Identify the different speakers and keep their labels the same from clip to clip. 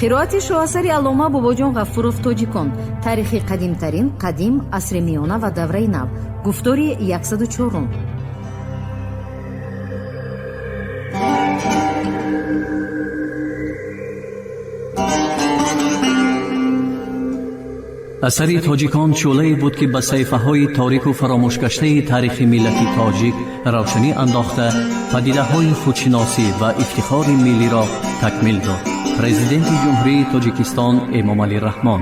Speaker 1: Қироати шоҳасари Аллома Бобоҷон Ғафуров «Тоҷикон: таърихи қадимтарин, қадим, асри миёна ва давраи нав», гуфтори 104.
Speaker 2: Асари «Тоҷикон» шӯълае буд, ки ба саҳифаҳои торику фаромӯшгаштаи таърихи миллати тоҷик равшанӣ андохта, падидаҳои худшиносӣ ва ифтихори миллиро такмил дод. Президенти Ҷумҳурии Тоҷикистон Эмомалӣ Раҳмон.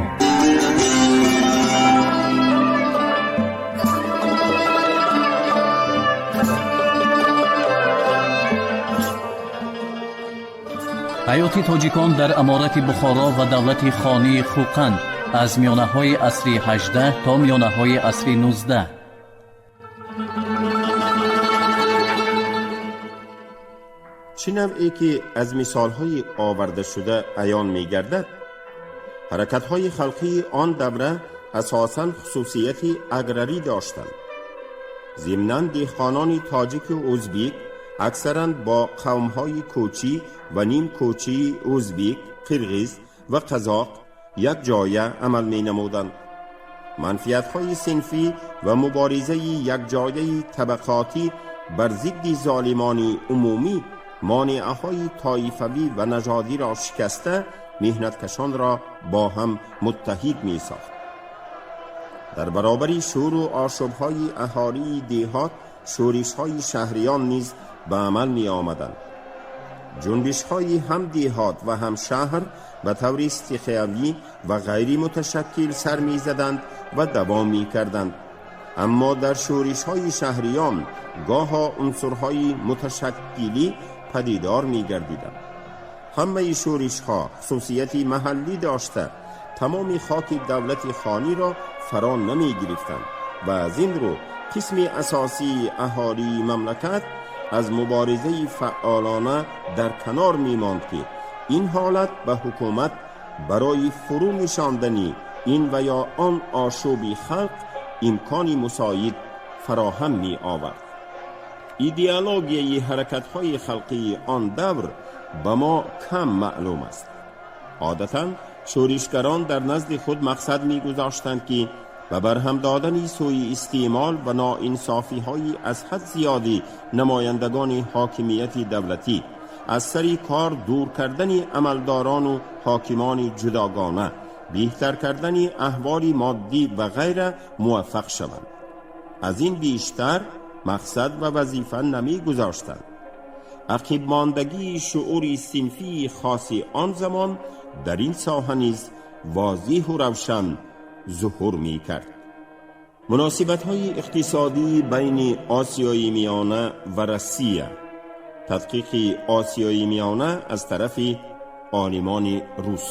Speaker 2: Ҳаёти тоҷикон дар Аморати Бухоро ва давлати хонии Хӯқанд аз миёнаҳои асри 18 то миёнаҳои асри 19.
Speaker 3: Чӣ навъе ки аз мисолҳои овардашуда аён мегардад, ҳаракатҳои халқии он давра асосан хусусияти аграрӣ доштанд. Зимнан деҳқонони тоҷику ӯзбек аксаран бо қавмҳои кӯчӣ ва нимкӯчии ӯзбек, қирғиз ва қазоқ як ҷоя амал менамуданд. Манфиатҳои синфӣ ва муборизаи якҷояи табақотӣ бар зидди золимони умумӣ монеаҳои тоифавӣ ва нажодиро шикаста, меҳнаткашонро бо ҳам муттаҳид месохт. Дар баробари шӯру ошӯбҳои аҳолии деҳот, шӯришҳои шаҳриён низ ба амал меомаданд. Ҷунбишҳои ҳам деҳот ва ҳам шаҳр ба таври стихиявӣ ва ғайримуташаккил сар мезаданд ва давом мекарданд, аммо дар шӯришҳои шаҳриён гоҳо унсурҳои муташаккилӣ падидор мегардиданд. Ҳамаи шӯришҳо хусусияти маҳаллӣ дошта, тамоми хоки давлати хониро фаро намегирифтанд ва аз ин рӯ қисми асосии аҳолии мамлакат аз муборизаи фаъолона дар канор мемонд, ки ин ҳолат ба ҳукумат барои фурӯ нишондани ин ва ё он ошӯби халқ имкони мусоид фароҳам меовард. Идеологияи ҳаракатҳои халқии он давр ба мо кам маълум аст. Одатан шӯришгарон дар назди худ мақсад мегузоштанд, ки ба барҳам додани сӯи истеъмол ва ноинсофиҳои аз ҳад зиёди намояндагони ҳокимияти давлатӣ, аз сари кор дур кардани амалдорону ҳокимони ҷудогона, беҳтар кардани аҳволи моддӣ ва ғайра муваффақ шаванд. Аз ин бештар мақсад ва вазифа намегузоштанд. Ақибмондагии шуъури синфии хоси он замон дар ин соҳа низ возеҳу равшан зуҳур мекард. Муносибатҳои иқтисодии байни Осиёи Миёна ва Россия. Тадқиқи Осиёи Миёна аз тарафи олимони рус.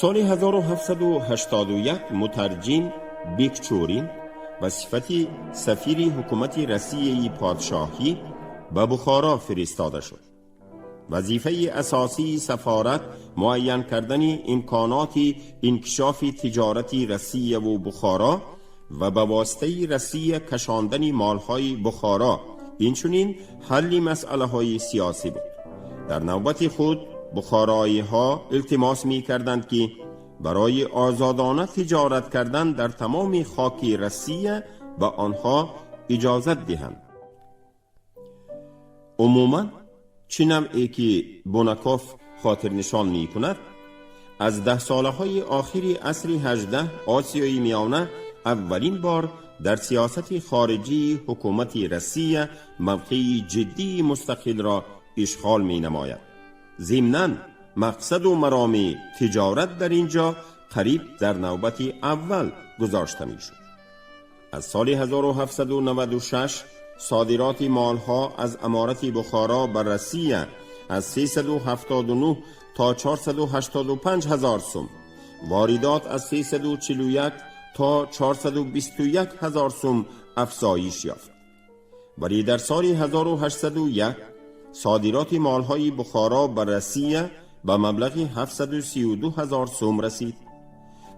Speaker 3: Соли 1781 мутарҷим Бекчурин ба сифати сафири ҳукумати Россияи подшоҳӣ ба Бухоро фиристода шуд. Вазифаи асосии сафорат муайян кардани имконоти инкишофи тиҷорати Россияву Бухоро ва ба воситаи Россия кашондани молҳои Бухоро, инчунин ҳалли масъалаҳои сиёсӣ буд. Дар навбати худ бухороиҳо илтимос мекарданд, ки барои озодона тиҷорат кардан дар тамоми хоки Россия ба онҳо иҷозат диҳанд. Умуман, чӣ навъе ки Бунаков хотирнишон мекунад, аз даҳсолаҳои охири асри 18 Осиёи Миёна аввалин бор дар сиёсати хориҷии ҳукумати Россия мавқеи ҷиддии мустақилро ишғол менамояд. Зимнан мақсаду мароми тиҷорат дар ин ҷо қариб дар навбати аввал гузошта мешуд. Аз соли 1796 содироти молҳо аз Аморати Бухоро ба Россия аз 379 то 485 ҳазор сум, воридот аз 341 то 421 ҳазор сум афзоиш ёфт. Вале дар соли 1801 содироти молҳои Бухоро ба Россия ба маблағи 732 ҳазор сӯм расид.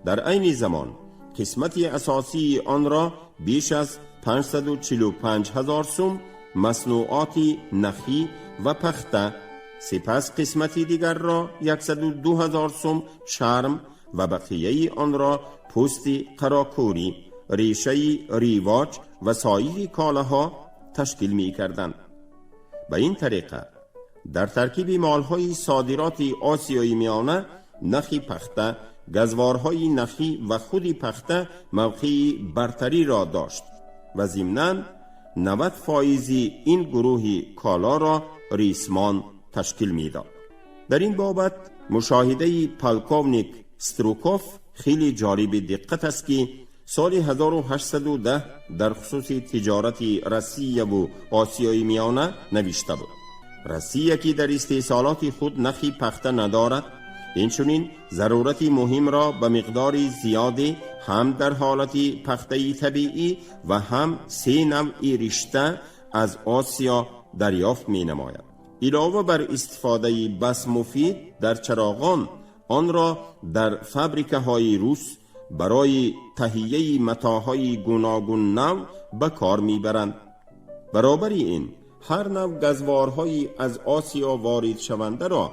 Speaker 3: Дар айни замон қисмати асосии онро беш аз 545 ҳазор сӯм маснуоти нахӣ ва пахта, сипас қисмати дигарро 102 ҳазор сӯм чарм ва бақияи онро пӯсти қарокӯрӣ, решаи ривоҷ ва соири колаҳо ташкил мекарданд. Ба ин тариқа дар таркиби молҳои содироти Осиёи Миёна нахи пахта, газворҳои нахӣ ва худи пахта мавқеи бартариро дошт ва зимнан 90 фоизи ин гурӯҳи коларо рисмон ташкил медод. Дар ин бобат мушоҳидаи полковник Струков хеле ҷолиби диққат аст, ки соли 1810 дар хусуси тиҷорати Россияву Осиёи Миёна навишта буд: «Россия, ки дар истеҳсолоти худ нахи пахта надорад, инчунин зарурати муҳимро ба миқдори зиёде ҳам дар ҳолати пахтаи табиӣ ва ҳам се навъи ришта аз Осиё дарёфт менамояд. Илова бар истифодаи бас муфид дар чароғон, онро дар фабрикаҳои рус барои таҳияи матоъҳои гуногун навъ ба кор мебаранд. Баробари ин, ҳар навъ газворҳои аз Осиё воридшавандаро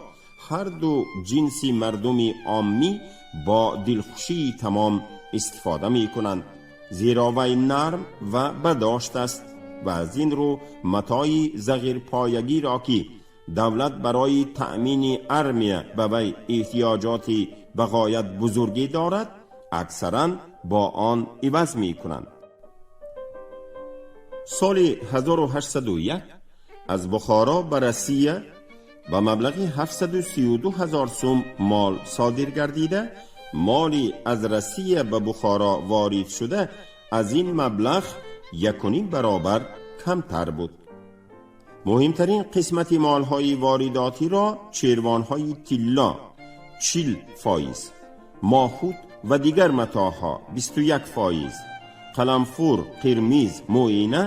Speaker 3: ҳар ду ҷинси мардуми оммӣ бо дилхушии тамом истифода мекунанд, зеро вай нарм ва бадошт аст ва аз ин рӯ матои зағирпоягиро, ки давлат барои таъмини армия ба вай эҳтиёҷоти ба ғоят бузургӣ дорад, аксаран бо он иваз мекунанд». Соли 1801 аз Бухоро ба Россия ба маблағи 732 ҳазор сӯм мол содир гардида, моли аз Россия ба Бухоро ворид шуда аз ин маблағ 1.5 баробар камтар буд. Муҳимтарин қисмати молҳои воридотиро чирвонҳои тилло 40%, мохут ва дигар матоъҳо 21%, қаламфур, қирмиз, мӯина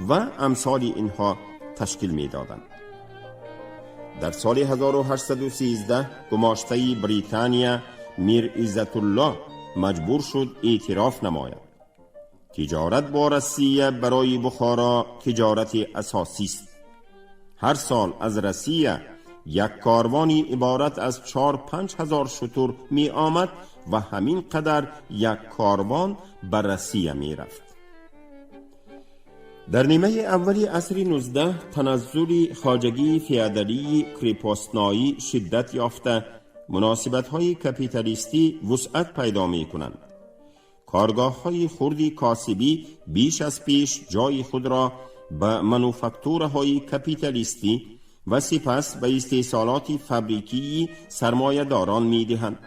Speaker 3: ва амсоли инҳо ташкил медоданд. Дар соли 1813 гумоштаи Британия Мир Иззатулло маҷбур шуд эътироф намояд: тиҷорат бо Россия барои Бухоро тиҷорати асосист. Ҳар сол аз Россия як корвони иборат аз 4-5 ҳазор шутур меомад ва ҳамин қадар як корвон ба Россия мерафт. Дар нимаи аввали асри 19 таназзули хоҷагии феодалии крепостноӣ шиддат ёфта, муносибатҳои капиталистӣ вусъат пайдо мекунанд. Коргоҳҳои хурди косибӣ беш аз пеш ҷои худро ба мануфактураҳои капиталистӣ ва сипас ба истеҳсолоти фабрикии сармоядорон медиҳанд.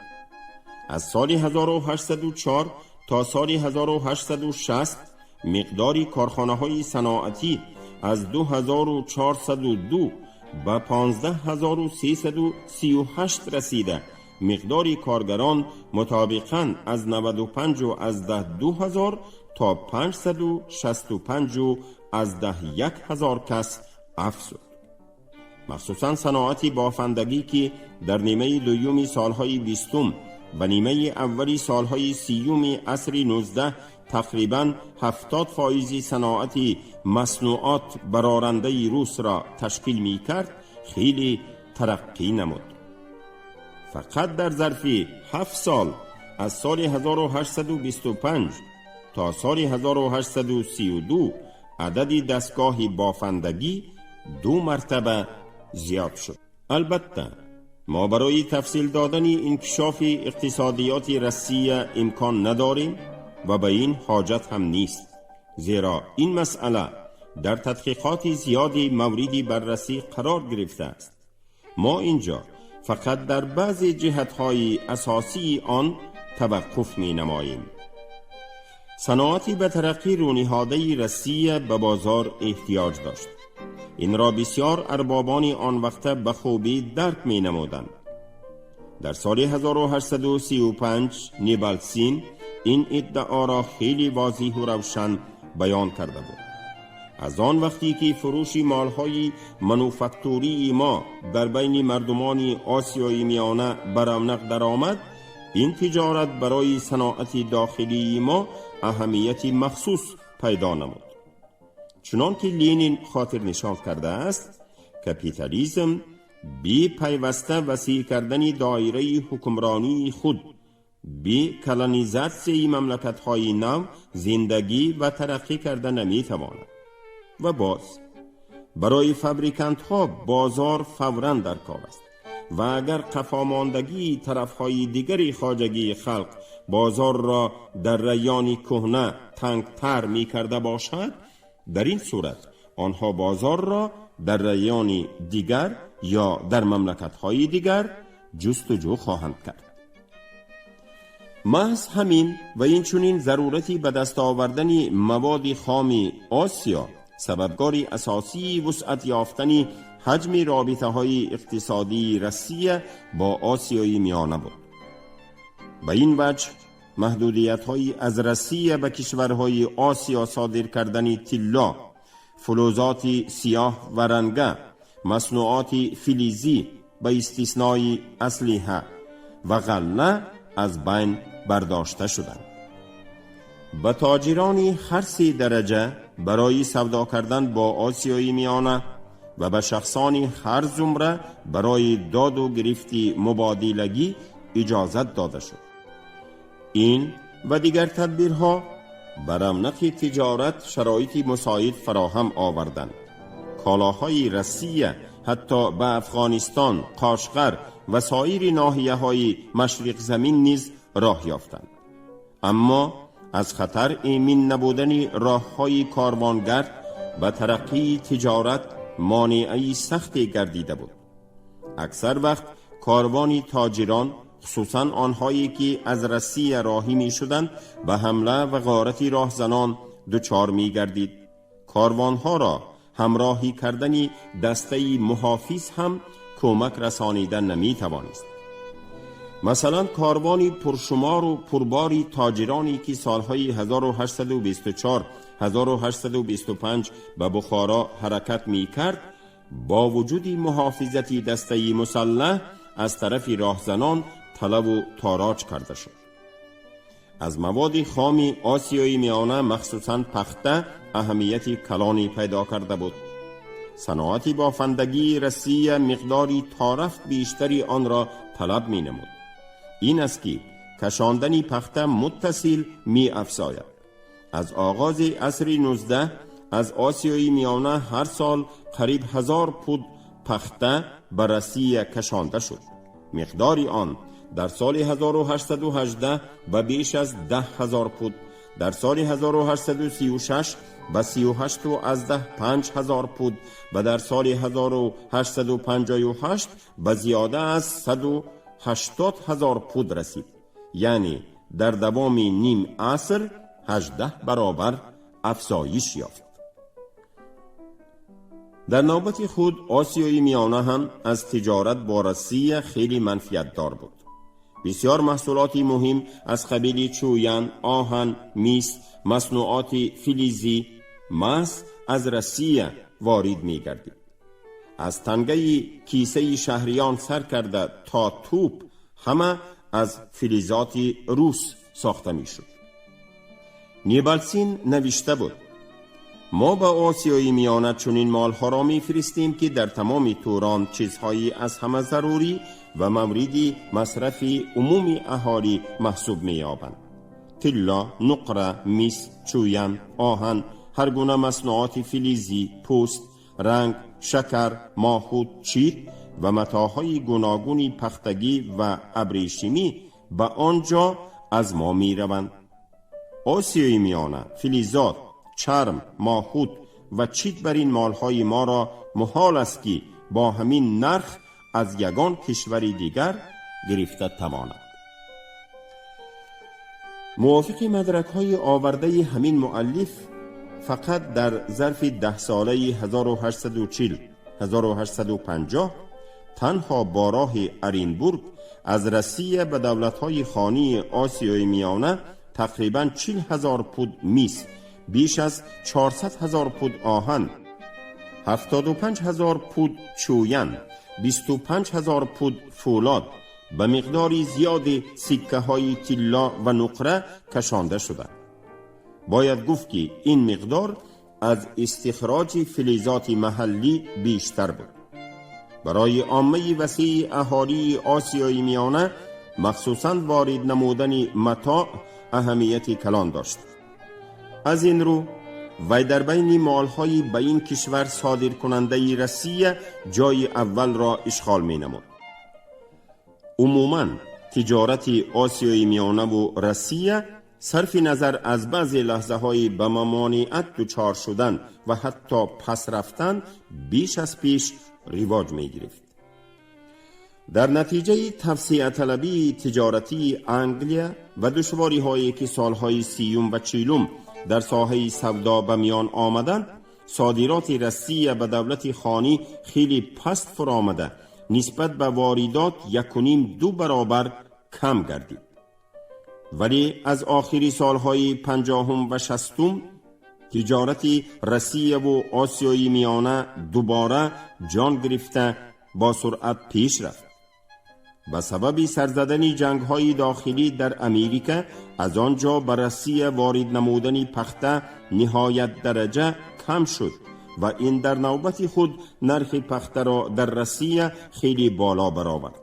Speaker 3: Аз соли 1804 то соли 1860 миқдори корхонаҳои саноатӣ аз 2402 ба 15338 расида, миқдори коргарон мутобиқан аз 95,2 ҳазор то 565,1 ҳазор кас афзуд. Махсусан саноати бофандагӣ, ки дар нимаи дуюми солҳои бистум ва нимаи аввали солҳои сиюми асри 19 тақрибан 70 фоизи саноати маснуот барорандаи русро ташкил мекард, хеле тараққӣ намуд. Фақат дар зарфи 7 сол, аз соли 1825 то соли 1832, адади дастгоҳи бофандагӣ ду мартаба зиёд шуд. Албатта, мо барои тафсил додани инкишофи иқтисодиёти Россия имкон надорем ва ба ин ҳоҷат ҳам нест, зеро ин масъала дар тадқиқоти зиёди мавриди баррасӣ қарор гирифтааст. Мо инҷо фақат дар баъзе ҷиҳатҳои асосии он таваққуф менамоем. Саноати ба тараққӣ рӯниҳодаи Россия ба бозор эҳтиёҷ дошт. Инро бисёр арбобони он вақта ба хубӣ дарк менамуданд. Дар соли 1835 Небалсин ин иддаоро хеле возеҳу равшан баён карда буд. Аз он вақте ки фурӯши молҳои мануфактурии мо дар байни мардумони Осиёи Миёна ба равнақ даромад, ин тиҷорат барои саноати дохилии мо аҳамияти махсус пайдо намуд. Чунон ки Ленин хотирнишон кардааст, капитализм бе пайваста васеъ кардани доираи ҳукмронии худ, бе колонизатсияи мамлакатҳои нав зиндагӣ ва тараққӣ карда наметавонад. Ва боз барои фабрикантҳо бозор фавран дар кор аст ва агар қафомондагии тарафҳои дигари хоҷагии халқ бозорро дар райони кӯҳна тангтар мекарда бошад, дар ин сурат онҳо бозорро дар райони дигар ё дар мамлакатҳои дигар ҷустуҷӯ хоҳанд кард. Маҳз ҳамин ва инчунин зарурати ба даст овардани маводи хоми Осиё сабабгори асосии вусъат ёфтани ҳаҷми робитаҳои иқтисодии Россия бо Осиёи Миёна буд. Ба ин ваҷҳ маҳдудиятҳои аз Россия ба кишварҳои Осиё содир кардани тилло, фулӯзоти сиёҳ ва ранга, маснуоти филизӣ ба истиснои аслиҳа ва ғалла аз байн бардошта шуданд. Ба тоҷирони ҳар се дараҷа барои савдо кардан бо Осиёи Миёна ва ба шахсони ҳар зумра барои доду гирифти мубодилагӣ иҷозат дода шуд. Ин ва дигар тадбирҳо ба равнақи тиҷорат шароити мусоид фароҳам оварданд. Колоҳои Россия ҳатто ба Афғонистон, Қошғар ва соири ноҳияҳои машриқзамин низ роҳ ёфтанд. Аммо аз хатар эмин набудани роҳҳои корвонгард ба тараққии тиҷорат монеаи сахте гардида буд. Аксар вақт корвони тоҷирон, хусусан онҳое ки аз Россия роҳӣ мешуданд, ба ҳамла ва ғорати роҳзанон дучор мегардид. Корвонҳоро ҳамроҳӣ кардани дастаи муҳофиз ҳам кӯмак расонида наметавонист. Масалан, корвони пуршумору пурбори тоҷироне ки солҳои 1824 1825 ба Бухоро ҳаракат мекард, бо вуҷуди муҳофизати дастаи мусаллаҳ аз тарафи роҳзанон талаву тороҷ карда шуд. Аз маводи хоми Осиёи Миёна, махсусан пахта, аҳамияти калоне пайдо карда буд. Саноати бофандагии Россия миқдори торафт бештари онро талаб менамуд. Ин аст ки кашондани пахта муттасил меафзояд. Аз оғози асри 19 аз Осиёи Миёна ҳар сол қариб 1000 пуд пахта ба Россия кашонда шуд. Миқдори он дар соли 1818 ба беш аз 10 000 пуд, дар соли 1836 ба 38,5 ҳазор пуд ва дар соли 1858 ба зиёда аз 180 ҳазор пуд расид. Яъне дар давоми ним аср 18 баробар афзоиш ёфт. Дар навбати худ Осиёи Миёна ҳам аз тиҷорат бо Россия хеле манфиатдор буд. Бисёр маҳсулоти муҳим аз қабили чӯян, оҳан, мис, маснуоти филизӣ маҳз аз Россия ворид мегардид. Аз тангаи кисаи шаҳриён сар карда то тӯп ҳама аз филизоти рус сохта мешуд. Небалсин навишта буд: мо ба Осиёи Миёна чунин молҳоро мефиристем, ки дар тамоми Турон чизҳои аз ҳама зарурӣ ва мавриди масрафи умуми аҳолӣ маҳсуб меёбанд: тилло, нуқра, мис, чӯян, оҳан, ҳар гуна маснуоти филизӣ, пӯст, ранг, шакар, моҳут, чит ва матоъҳои гуногуни пахтагӣ ва абрешимӣ ба он ҷо аз мо мераванд. Осиёи Миёна филизот, чарм, моҳут ва чит бар ин молҳои моро муҳол аст, ки бо ҳамин нарх аз ягон кишвари дигар гирифта тавонад. Мувофиқи мадракҳои овардаи ҳамин муаллиф, фақат дар зарфи даҳсолаи 1840 1850 танҳо бо роҳи Оренбург аз Россия ба давлатҳои хонии Осиёи Миёна тақрибан 40 000 пуд мис, بیش از 400,000 پود آهن، 75,000 پود چوین، 25,000 پود فولاد به مقدار زیاد سکه های طلا و نقره کشانده شده. باید گفت که این مقدار از استخراج فلزات محلی بیشتر بود. برای عامه وسیع اهالی آسیای میانه، مخصوصا وارد نمودن متاع، اهمیت کلان داشت. از این رو وی در بین مالهای به این کشور صادر کننده روسیه جای اول را اشغال می نمود. عموما تجارت آسیای میانه و روسیه، صرف نظر از بعضی لحظه های به ممانعت دچار شدن و حتی پس رفتن، بیش از پیش رواج می گرفت. در نتیجه توسعه طلبی تجارتی انگلیا و دشواری هایی که سالهای سیوم و چیلم در ساحه سودا به میان آمدند، صادرات روسیه به دولت خانی خیلی پست فرآمده، نسبت به واردات 1.5-2 برابر کم گردید. ولی از آخری سالهای پنجاهم و شصتم تجارت روسیه و آسیای میانه دوباره جان گرفته، با سرعت پیش رفت. به سبب سرزدن جنگ های داخلی در امریکا، از آنجا به روسیه وارد نمودن پخته نهایت درجه کم شد و این در نوبت خود نرخ پخته را در روسیه خیلی بالا برآورد.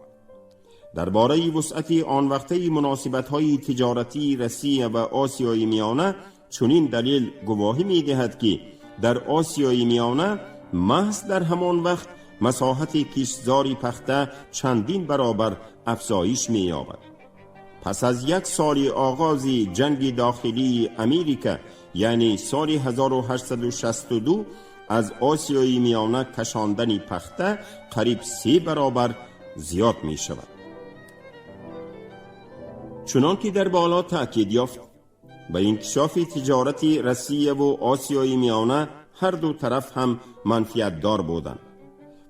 Speaker 3: درباره وسعت آن وقته مناسبت های تجارتی روسیه و آسیای میانه چنین دلیل گواهی می دهد که در آسیای میانه محض در همان وقت مساحت کشتزار پخته چندین برابر افزایش می یابد. پس از یک سال آغاز جنگ داخلی امریکا، یعنی سال 1862، از آسیای میانه کشاندن پخته قریب 3 برابر زیاد می شود. چنان که در بالا تأکید یافت، به انکشاف تجارت روسیه و آسیای میانه هر دو طرف هم منفعت دار بودند.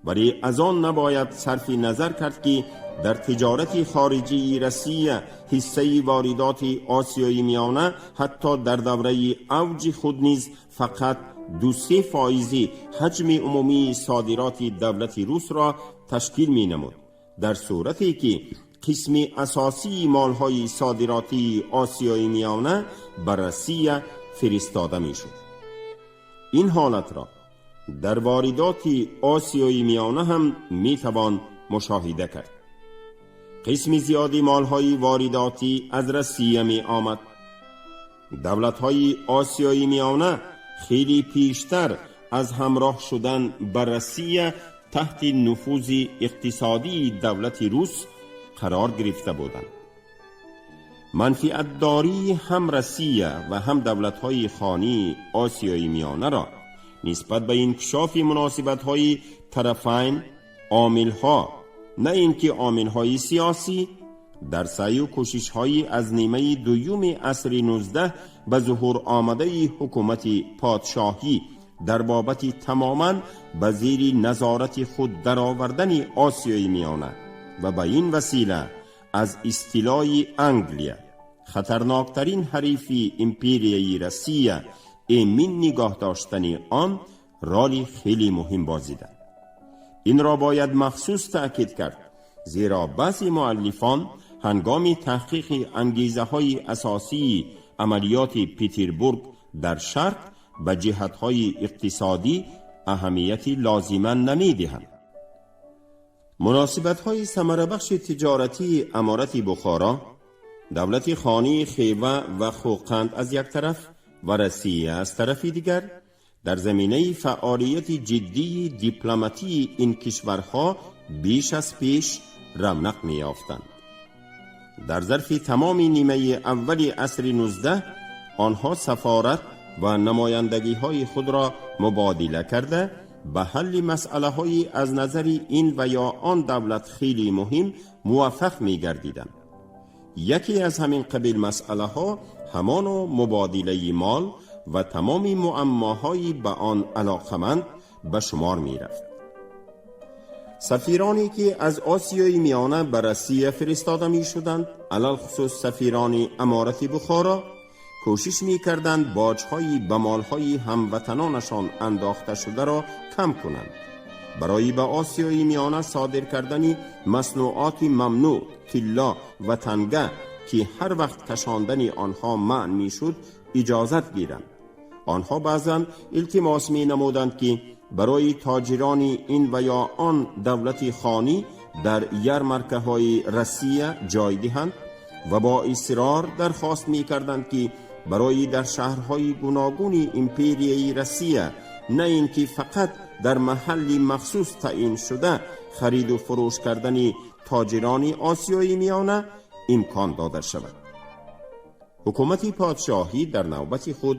Speaker 3: ولی از آن نباید صرف نظر کرد که در تجارت خارجی روسیه حصه واردات آسیای میانه حتی در دوره اوج خود نیز فقط 2-3 فایز حجم عمومی صادرات دولت روس را تشکیل می نمود، در صورتی که قسم اساسی مالهای صادراتی آسیای میانه به روسیه فرستاده می شد. این حالت را در واردات آسیای میانه هم می توان مشاهده کرد. قسم زیادی مالهای وارداتی از روسیه می آمد. دولتهای آسیای میانه خیلی پیشتر از همراه شدن به روسیه تحت نفوذ اقتصادی دولت روس قرار گرفته بودند. منفعتداری هم روسیه و هم دولتهای خانی آسیای میانه را نسبت به انکشاف مناسبتهای طرفین، عاملها، نه اینکه عاملهای سیاسی، در سعی و کوشش های از نیمه دوم عصر 19 به ظهور آمده حکومت پادشاهی در بابت تماما به زیر نظارت خود درآوردن آسیای میانه و به این وسیله از استیلای انگلیا، خطرناکترین حریف امپریای روسیه، ایمن نگاه داشتن آن، رول خیلی مهم بازیده. این را باید مخصوص تأکید کرد، زیرا بعضی مؤلفان هنگام تحقیق انگیزه های اساسی عملیات پیتربورگ در شرق به جهت های اقتصادی اهمیت لازمه نمی دهند. مناسبت های ثمره تجارتی امارت بخارا، دولت خانی خیوه و خوقند از یک طرف و روسیه از طرف دیگر، در زمینه فعالیت جدی دیپلماتی این کشورها بیش از پیش رونق می یافتند. در ظرف تمام نیمه اول عصر 19 آنها سفارت و نمایندگی های خود را مبادله کرده، به حل مسئله های از نظر این و یا آن دولت خیلی مهم موفق می گردیدند. یکی از همین قبیل مسئله ها همان مبادله مال و تمام معماهای به آن علاقمند به شمار می رفت. سفیرانی که از آسیای میانه به روسیه فرستاده می شدند، علی‌الخصوص سفیران امارت بخارا، кӯшиш мекарданд боҷҳои ба молҳои ҳамватанонашон андохта шударо кам кунанд. Барои ба Осиёи Миёна содир кардани маснуоти мамнӯъ, тилло ва танга, ки ҳар вақт кашондани онҳо манъ мешуд, иҷозат гиранд. Онҳо баъзан илтимос менамуданд, ки барои тоҷирони ин ва ё он давлати хонӣ дар ярмаркаҳои Россия ҷой диҳанд ва бо исрор дархост мекарданд, ки барои дар шаҳрҳои гуногуни империяи Россия, на ин ки фақат дар маҳалли махсус таъин шуда, хариду фурӯш кардани тоҷирони Осиёи Миёна имкон дода шавад. Ҳукумати подшоҳӣ дар навбати худ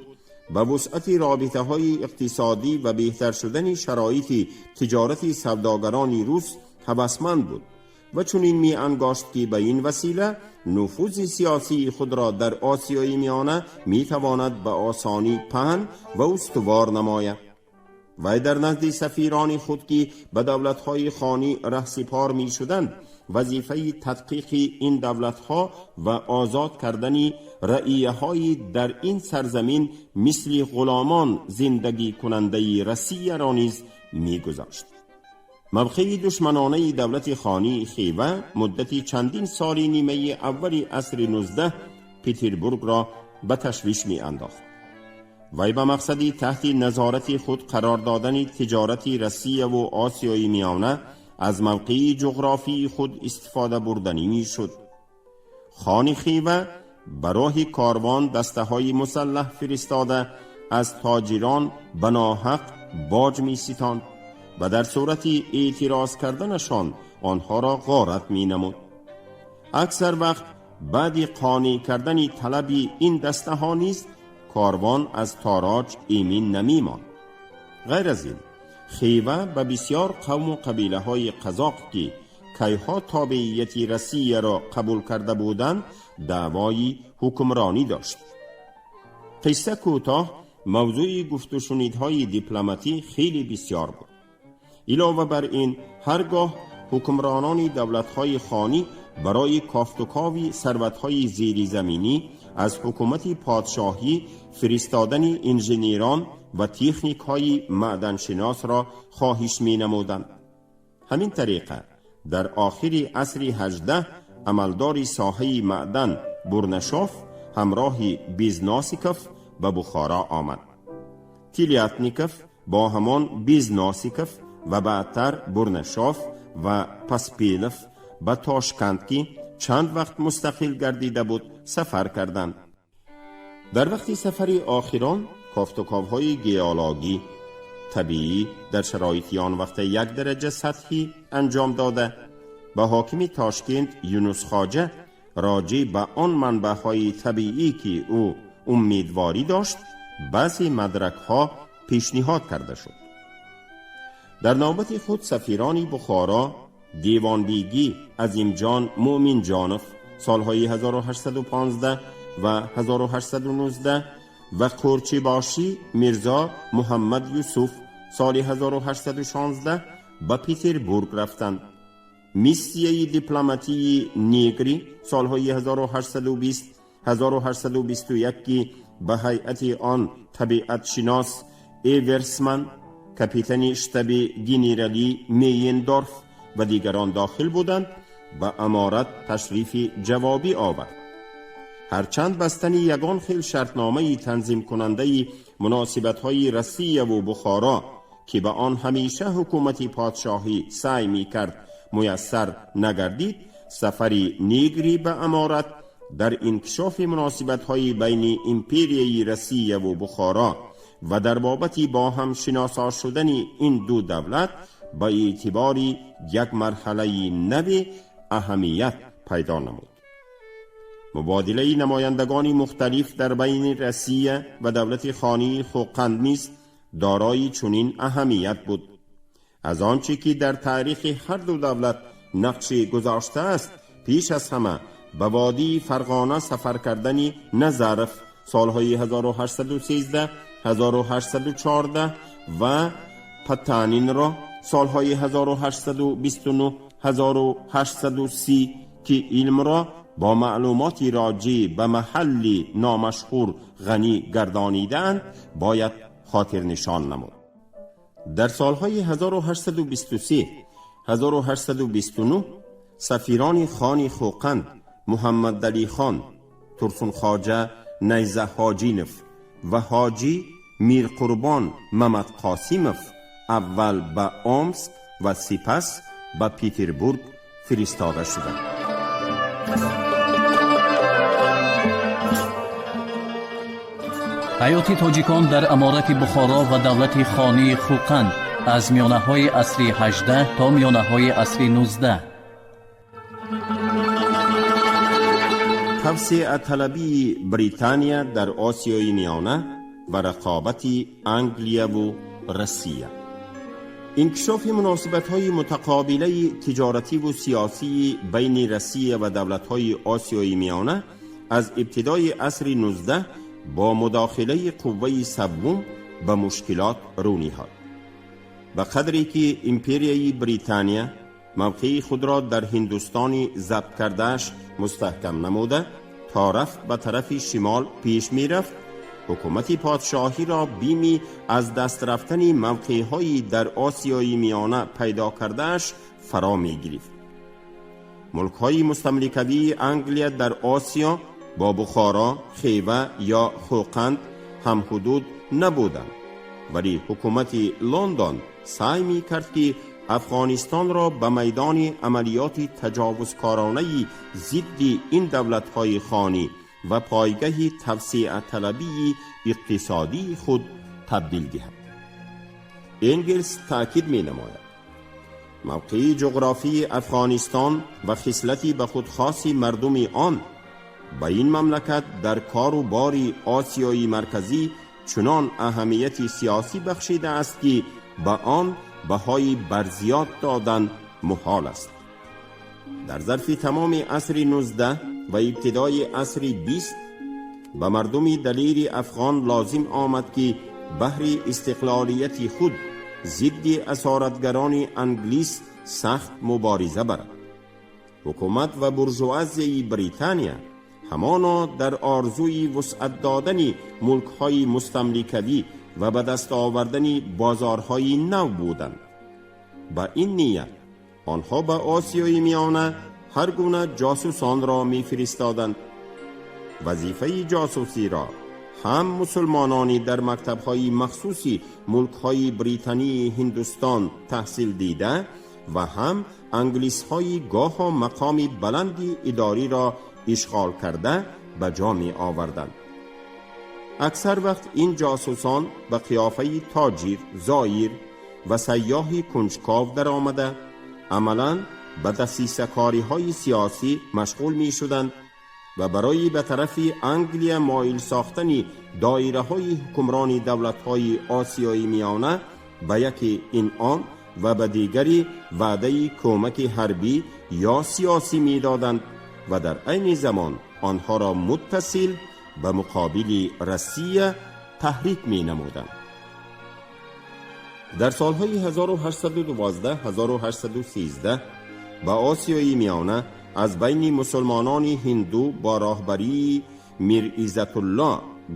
Speaker 3: ба вусъати робитаҳои иқтисодӣ ва беҳтар шудани шароити тиҷорати савдогарони рус ҳавасманд буд ва чунин меангошт, ки ба ин васила нуфузи сиёсии худро дар Осиёи Миёна метавонад ба осонӣ паҳн ва устувор намояд. Вай дар назди сафирони худ, ки ба давлатҳои хонӣ раҳсипор мешуданд, вазифаи тадқиқи ин давлатҳо ва озод кардани раияҳои дар ин сарзамин мисли ғуломон зиндагикунандаи Россияро низ мегузошт. Мавқеи душманонаи давлати хонии Хева муддати чандин соли нимаи аввали асри 19 Петербургро ба ташвиш меандохт. Вай ба мақсади таҳти назорати худ қарор додани тиҷорати Россияву Осиёи Миёна аз мавқеи ҷуғрофии худ истифода бурданӣ мешуд. Хони Хева ба роҳи корвон дастаҳои мусаллаҳ фиристода, аз тоҷирон ба ноҳақ боҷ меситонд ва дар сурати эътироз карданашон онҳоро ғорат менамуд. Аксар вақт баъди қонеъ кардани талаби ин дастаҳо низ корвон аз тороҷ эмин намемонд. Ғайр аз ин, Хева ба бисёр қавму қабилаҳои қазоқ, ки кайҳо тобеияти Россияро қабул карда буданд, даъвои ҳукмронӣ дошт. Қисса кӯтоҳ, мавзӯи гуфтушунидҳои дипломатӣ хеле бисёр буд. Илова бар ин, ҳар гоҳ ҳукмронони давлатҳои хонӣ барои кофтукови сарватҳои зеризаминӣ аз ҳукумати подшоҳӣ фиристодани инженерон ва техникҳои маъданшиносро хоҳиш менамуданд. Ҳамин тариқа, дар охири асри 18 амалдори соҳаи маъдан Бурнашов ҳамроҳи Безносиков ба Бухоро омад. Телятников бо ҳамон Безносиков ва баъдтар Бурнашов ва Поспелов ба Тошканд, ки чанд вақт мустақил гардида буд, сафар карданд. Дар вақти сафари охирон кофтуковҳои геологӣ табиӣ дар шароити он вақта як дараҷа сатҳӣ анҷом дода, ба ҳокими Тошкент Юнусхоҷа роҷеъ ба он манбаъҳои табиӣ, ки ӯ умедворӣ дошт, баъзе мадракҳо пешниҳод карда шуд. Дар навбати худ сафирони Бухоро, Девонбегӣ Азимҷон Муъминҷонов солҳои 1815 ва 1819 ва Қӯрчибошӣ Мирзо Муҳаммад Юсуф соли 1816 ба Петербург рафтанд. Миссияи дипломатии Негри солҳои 1820 1821, ки ба ҳайати он табиатшинос Эверсман, капитани штаби генералӣ Мейендорф ва дигарон дохил буданд, ба аморат ташрифи ҷавобӣ овард. Ҳарчанд бастани ягон хел шартномаи танзимкунандаи муносибатҳои Россияву Бухоро, ки ба он ҳамеша ҳукумати подшоҳӣ саъй мекард, муяссар нагардид, сафари Негрӣ ба аморат дар инкишофи муносибатҳои байни империяи Россияву Бухоро ва дар бобати бо ҳам шиносо шудани ин ду давлат ба эътибори як марҳалаи нави аҳамият пайдо намуд. Мубодилаи намояндагони мухталиф дар байни Россия ва давлати хонии Хӯқанд низ дорои чунин аҳамият буд. Аз он чӣ ки дар таърихи ҳар ду давлат нақши гузоштааст, пеш аз ҳама ба водии Фарғона сафар кардани Назаров солҳои 1813 1814 ва Потанинро солҳои 1829 1830, ки илмро با معلوماتی راجع به محلی نامشهور غنی گردانیدند باید خاطر نشان نمود. در سالهای 1823 1829 سفیران خان خوقند محمد علی خان، ترسون خواجه نیزه حاجینف و حاجی میر قربان محمد قاسیمف اول به اومسک و سپس به پیتربورگ فرستاده شدند.
Speaker 2: Ҳаёти тоҷикон дар аморати Бухоро ва давлати хонии Хӯқанд аз миёнаҳои асри 18 то миёнаҳои асри 19.
Speaker 3: Тавсеаталабии Британия дар Осиёи Миёна ва рақобати Англияву Россия. Инкишофи муносибатҳои мутақобилаи тиҷоративу сиёсии байни Россия ва давлатҳои Осиёи Миёна аз ибтидои асри 19 бо мудохилаи қувваи севум ба мушкилот рӯ ниҳод. Ба қадре ки империяи Британия мавқеи худро дар Ҳиндустони забт кардааш мустаҳкам намуда, то рафт ба тарафи шимол пеш мерафт, ҳукумати подшоҳиро бими аз даст рафтани мавқеъҳои дар Осиёи Миёна пайдо кардааш фаро мегирифт. Мулкҳои мустамликавии Англия дар Осиё бо Бухоро, Хева ё Хӯқанд ҳамҳудуд набуданд, вале ҳукумати Лондон саъй мекард, ки Афғонистонро ба майдони амалиёти таҷовузкоронаи зидди ин давлатҳои хонӣ ва пойгаҳи тавсеаталабии иқтисодии худ табдил диҳад. Энгелс таъкид менамояд: мавқеи ҷуғрофии Афғонистон ва хислати ба худ хоси мардуми он ба ин мамлакат дар кору бори Осиёи Марказӣ чунон аҳамияти сиёсӣ бахшидааст, ки ба он баҳои барзиёд додан муҳол аст. Дар зарфи тамоми асри 19 ва ибтидои асри 20 ба мардуми далери афғон лозим омад, ки баҳри истиқлолияти худ зидди асоратгарони англис сахт мубориза барад. Ҳукумат ва буржуазияи Британия ҳамоно дар орзуи вусъат додани мулкҳои мустамликавӣ ва ба даст овардани бозорҳои нав буданд. Ба ин ният онҳо ба Осиёи Миёна ҳар гуна ҷосусонро мефиристоданд. Вазифаи ҷосусиро ҳам мусулмонони дар мактабҳои махсуси мулкҳои Британии Ҳиндустон таҳсил дида ва ҳам англисҳои гоҳо мақоми баланди идориро ишғол карда ба ҷо меоварданд. Аксар вақт ин ҷосусон ба қиёфаи тоҷир, зоир ва сайёҳи кунҷков даромада, амалан ба дасисакориҳои сиёсӣ машғул мешуданд ва барои ба тарафи Англия моил сохтани доираҳои ҳукмрони давлатҳои Осиёи Миёна ба яке инъом ва ба дигаре ваъдаи кӯмаки ҳарбӣ ё сиёсӣ медоданд ва дар айни замон онҳоро муттасил ба муқобили Россия таҳрик менамуданд. Дар солҳои 1812-1813 ба Осиёи Миёна аз байни мусулмонони ҳинду бо роҳбарии Мир Иззатулло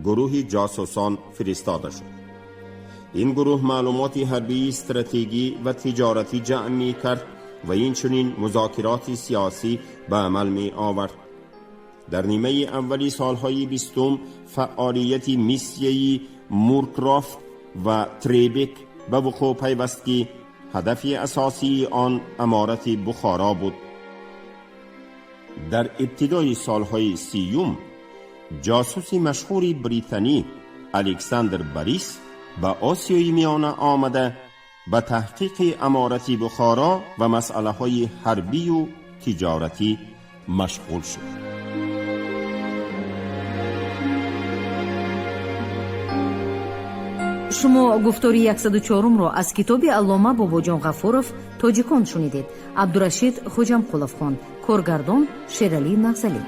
Speaker 3: гурӯҳи ҷосусон фиристода шуд. Ин гурӯҳ маълумоти ҳарбии стратегӣ ва тиҷоратӣ ҷамъ мекард ва инчунин музокироти сиёсӣ ба амал меовард. Дар нимаи аввали солҳои бистум фаъолияти миссияи Муркрофт ва Требек ба вуқӯъ пайваст, ки ҳадафи асосии он аморати Бухоро буд. Дар ибтидои солҳои сиюм ҷосуси машҳури британӣ Александр Борис ба Осиёи Миёна омада, ба таҳқиқи аморати Бухоро ва масъалаҳои ҳарбию тиҷоратӣ машғул шуд.
Speaker 1: Шумо гуфтори 104-умро аз китоби аллома Бобоҷон Ғафуров «Тоҷикон» шунидед. Абдурашид Хоҷамқулов хонд, коргардон Шералӣ Нағзалӣ.